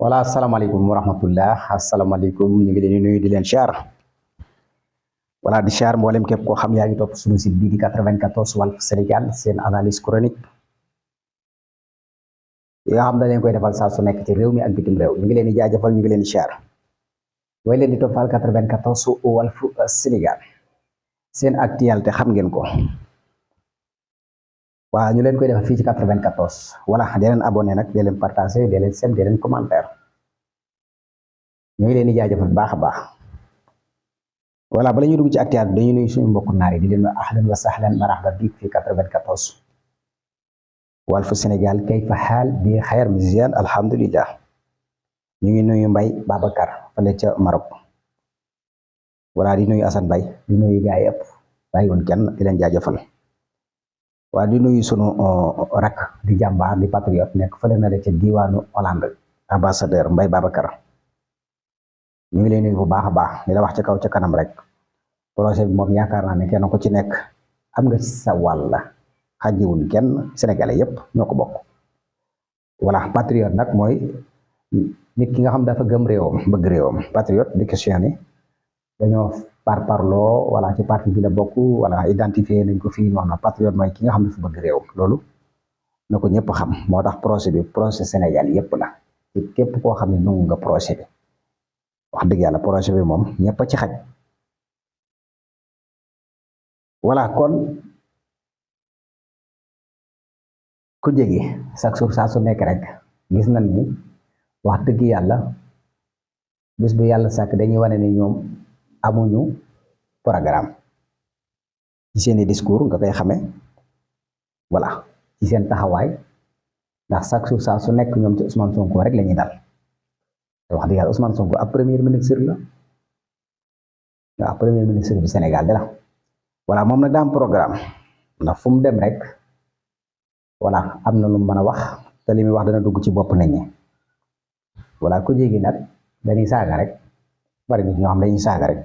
wala asalaamaaleykum wa rahmatullah asalaamaaleykum ñu ngi leen di nuyu di leen siyaar wala di siyaar mboolem képp koo xam yaa ngi topp suñu site bii di 94 Walf Sénégal seen analyse chronique yi nga xam ne leen koy defal saa su nekk ci réew mi ak bitim réew ñu ngi leen di jaajëfal ñu ngi leen di siyaar way leen di toppal 94 Walf Sénégal seen actualité xam ngeen ko waaw ñu leen koy defal fii ci 94 voilà di leen abonné nag di leen partagé di leen sem di leen commentaire ñu ngi leen di jaajëfal baax a baax voilà bala ñu dugg ci actualité dañuy nuyu suñu mbokku naar yi di leen ahlan wa sahlan marhaban biik fii 94 Walf Sénégal kayfa xaal bi xayr mizian alhamdulillah ñu ngi nuyu Mbay Babacar fële ca Maroc voilà di nuyu Assane Bay di nuyu gaa yi ëpp bàyyi woon kenn di leen jaajëfal waa di nuyu sunu rak di jàmbaar di patriote nekk fële na de ca diwaanu Hollande ambassadeur Mbay Babacar ñu ngi lay nuyu bu baax a baax di la wax ca kaw ca kanam rek projet bi moom yaakaar naa ne kenn ku ci nekk am nga ci sa wàll xajiwuñ kenn sénégalais yépp ñoo ko bokk voilà patriote nag mooy nit ki nga xam dafa gëm réewam bëgg réewam patriote di questionné dañoo parloo wala ci parti bi la bokk wala identifié nañ ko fii wax na patriote mooy ki nga xam ne dafa bëgg réewam loolu na ko ñëpp xam moo tax projet bi projet Sénégal yépp la ci képp koo xam ne nangu nga projet bi wax dëgg yàlla projet bi moom ñëpp a ci xaj voilà kon ku jege chaque jour saa su nekk rek gis nañ ni wax dëgg yàlla bis bu yàlla sàkk dañuy wane ni ñoom amuñu programme ci seeni discours nga koy xamee voilà ci seen taxawaay ndax chaque jour saa su nekk ñoom ci Ousmane Sonko rek la ñuy dal te wax dëgg yàlla Ousmane Sonko ab premier ministre la waaw premier ministre du Sénégal de la voilà moom nag daa am programme ndax fu mu dem rek voilà am na lu mu mën a wax te li muy wax dana dugg ci bopp nit ñi voilà ku jégi nag dañuy saaga rek bari nit ñoo xam dañuy saaga rek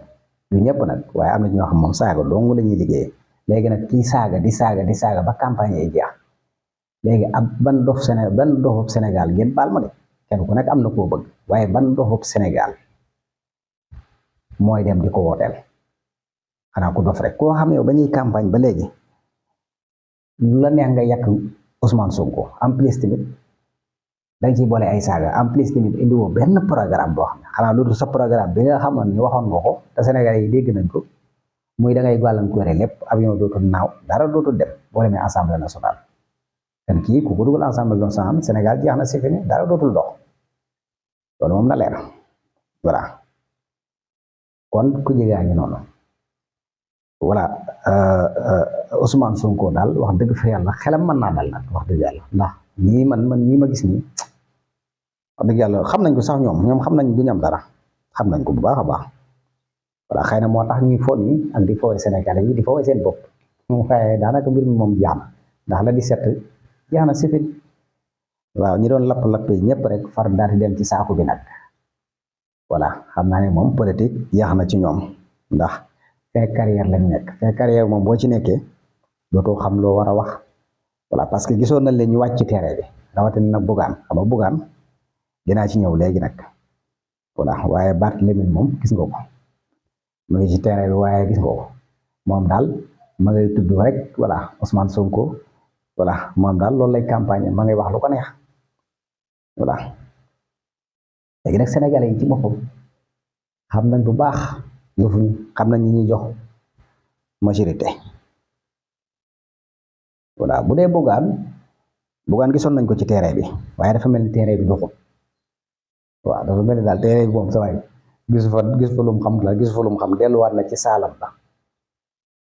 du ñëpp nag waaye am na ñoo xam moom saaga dong la ñuy liggéey léegi nag kii saaga di saaga ba campagne yi jeex léegi ab ban dofub Sénégal ngeen baal ma de kenn ku nekk am na koo bëgg waaye ban dofub Sénégal mooy dem di ko wooteel xanaa ku dof rek koo xam ne ba ñuy campagne ba léegi lu la neex nga yàq Ousmane Sonko en plus tamit da nga ciy boole ay saaga en plus tamit indiwoo benn programme boo xam ne xanaa loolu sa programme bi nga xamoon ni waxoon nga ko te Sénégalais yi dégg nañ ko muy da ngay gàllankoore lépp avion dootul naaw dara dootul dem boo demee assemblée nationale kan kii ku ko dugal assemblée nationale Sénégal jeex na si fi dara dootul dox loolu moom na leer voilà kon ku jegaa ngi noonu voilà Ousmane Sonko daal wax dëgg fa yàlla xelam mën naa dal nag wax dëgg yàlla ndax ñii ma gis nii wax dëgg yàlla xam nañ ko sax ñoom xam nañ du ñam dara xam nañ ko bu baax a baax voilà xëy na moo tax ñuy fon yi ak di foowe Sénégalais yi di foowe seen bopp moom xëy daanaka mbir mi moom jeex na ndax la di set jeex na sifit waaw ñi doon lapp-lapp yi ñëpp rek far daal di dem ci saaku bi nag voilà xam naa ne moom politique jeex na ci ñoom ndax fin carrière lañ nekk fin carrière moom boo ci nekkee dootoo xam loo war a wax voilà parce que gisoon nañ leen ñu wàcc ci terrain bi rawatina nag Bougane xam nga Bougane dinaa ci ñëw léegi nag voilà waaye Barthélémy moom gis nga ko mu ngi ci terrain bi waaye gis nga ko moom daal ma ngay tudd rek voilà Ousmane Sonko voilà moom daal loolu lay campagne ma ngay wax lu ko neex voilà léegi nag sénégalais yi ci boppam xam nañ bu baax yëfuñu xam nañ ñi ñuy jox majorité voilà bu dee Bougane gisoon nañ ko ci terrain bi waaye dafa mel ni terrain bi doxul waaw dafa mel ni daal terrain bi moom sa waay gis fa lu mu xam la gis fa lu mu xam delluwaat na ci saalam la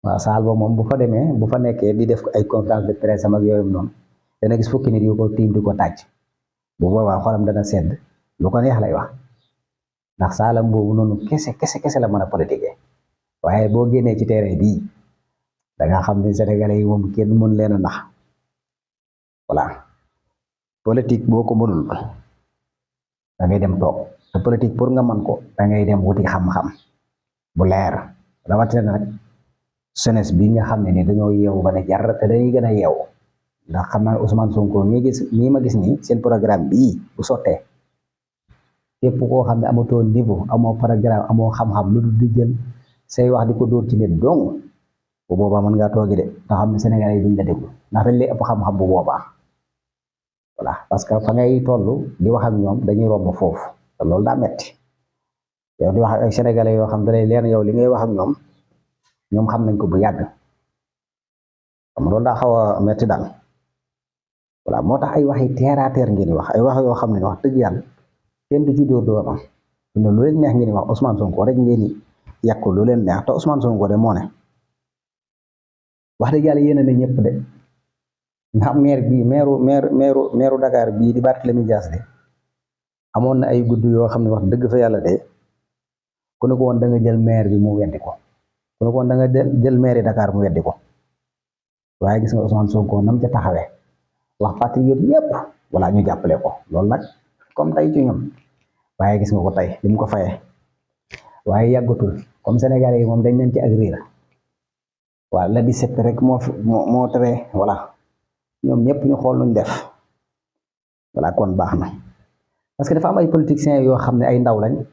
waaw saal ba moom bu fa demee bu fa nekkee di def ay conférence de presse am ak yooyu noonu dana gis fukki nit yu ko tiim di ko tàcc bu boobaa xolam dana sedd lu ko neex lay wax ndax saalam boobu noonu kese la mën a politique waaye boo génnee ci terrain bii da nga xam ne sénégalais yi moom kenn mën leen a nax voilà politique boo ko mënul da ngay dem toog te politique pour nga mën ko da ngay dem wuti xam-xam bu leer rawatina nag jeunesse bi nga xam ne ni dañoo yeewu ba ne jar te dañuy gën a yeewu ndax xam naa Ousmane Sonko ñii ma gis nii seen programme bii bu sottee képp koo xam ne amatoo niveau amoo programme amoo xam-xam lu dul di jël say wax di ko dóor ci nit dong bu boobaa mën ngaa toogi de te xam ne Sénégalais yi duñ la déglu ndax dañ lay ëpp xam-xam bu boobaa voilà parce que fa ngay toll di wax ak ñoom dañuy romb foofu te loolu daa metti yow di wax ak Sénégalais yoo xam da lay leer yow li ngay wax ak ñoom xam nañ ko bu yàgg xam loolu daa xaw a metti daal voilà moo tax ay waxi terre à terre ngeen di wax ay wax yoo xam ne wax dëgg yàlla kenn du ci dóor doomam lu leen neex ngeen di wax Ousmane Sonko rek ngeen di yàq lu leen neex te Ousmane Sonko de moo ne wax dëgg yàlla yéen a ne ñëpp de ndax maire bii maire Dakar bii di Barthélémy Dias de amoon na ay gudd yoo xam ne wax dëgg fa yàlla de ku ne ko woon da nga jël maire bi mu weddi ko ku ne ko woon da nga jël maire Dakar mu weddi ko waaye gis nga Ousmane Sonko nam ca taxawee wax patriote yépp wala ñu jàppale ko loolu nag comme tey ci ñoom waaye gis nga ko tey li mu ko fayee waaye yàggatul comme Sénégalais yi moom dañ leen ci ak riir waaw la 17 rek moo tere voilà ñoom ñëpp ñu xool luñ def voilà kon baax na parce que dafa am ay politiciens yoo xam ne ay ndaw lañ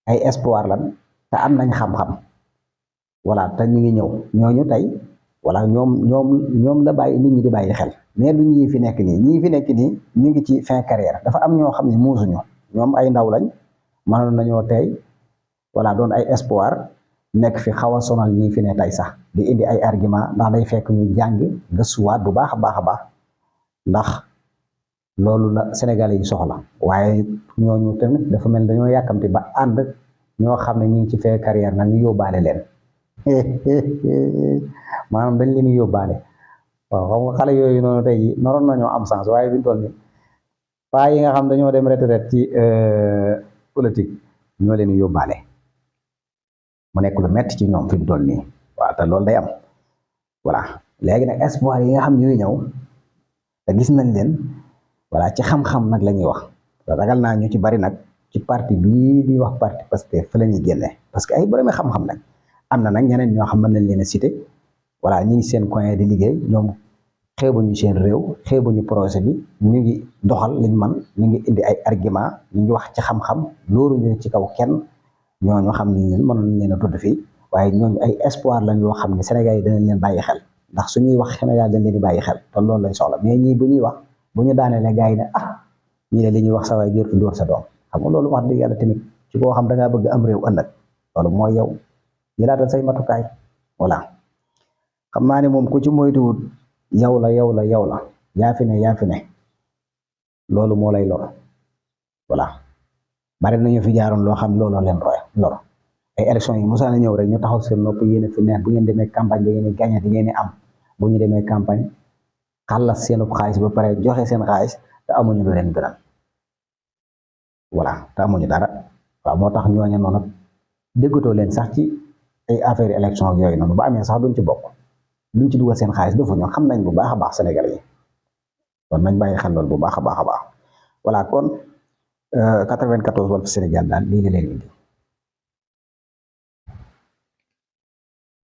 ay espoir lañ te am nañ xam-xam voilà te ñu ngi ñëw ñooñu tey voilà ñoom la bàyyi nit ñi di bàyyi xel mais du ñii fi nekk nii ñu ngi ci fin carrière dafa am ñoo xam ne muusuñu ñoom ay ndaw lañ mënoon nañoo tey voilà doon ay espoir nekk fi xaw a sonal ñii fi ne tey sax di indi ay argument ndax day fekk ñu jàng gëstuwaat bu baax a baax a baax ndax loolu la Sénégalais yi soxla waaye ñooñu tamit dafa mel dañoo yàkkamti ba ànd ñoo xam ne ñu ngi ci fin carrière nag ñu yóbbaale leen maanaam dañ leen yóbbaale waaw xam nga xale yooyu noonu tey jii naroon nañoo am sens waaye fi mu toll nii paa yi nga xam dañoo dem retraite ci politique ñoo leen yóbbaale mu nekk lu metti ci ñoom fi mu toll nii waaw te loolu day am voilà léegi nag espoir yi nga xam ñuy ñëw te gis nañ leen voilà ci xam-xam nag la ñuy wax ragal naa ñu ci bari nag ci parti bii di wax parti Pastef fa la ñuy génne parce que ay borom xam-xam nag am na nag ñeneen ñoo xam mën nañ leen a cité voilà ñi ngi seen coin di liggéey ñoom xeebuñu seen réew xeebuñu projet bi ñu ngi doxal liñ man ñu ngi indi ay argument ñu ngi wax ci xam-xam loolu ñu ci kaw kenn ñooñu xam ne leen mënoon leen a tudd fii waaye ñooñu ay espoir lañ yoo xam ne Sénégal yi danañ leen bàyyi xel ndax suñuy wax Sénégal dañ leen di bàyyi xel te loolu lañ soxla mais ñii bu ñuy wax bu ñu daanelee gars yi ne ñii de li ñuy wax sa waay jërtu dóor sa doom xam nga loolu wax dëgg yàlla tamit ci koo xam da ngaa bëgg am réew ëllëg loolu mooy yow jëlaatal say matukaay voilà xam naa ne moom ku ci moytuwut yow la yaa fi ne loolu moo lay lor voilà bari nañu fi jaaroon loo xam looloo leen lor ay élection yi musaana ñëw rek ñu taxaw seen nopp yéen a fi neex bu ngeen demee campagne da ngeen di gagné di ngeen di am bu ñu demee campagne xàllas seen xaalis ba pare joxe seen xaalis te amuñu lu leen gënal voilà te amuñu dara waaw moo tax ñooñu noonu déggatoo leen sax ci ay affaire élection ak yooyu noonu ba amee sax duñ ci bokk duñ ci dugal seen xaalis defu ñu xam nañ bu baax a baax Sénégalais yi kon nañ bàyyi xel loolu bu baax a baax voilà kon 94 Walf Sénégal daal lii la leen indi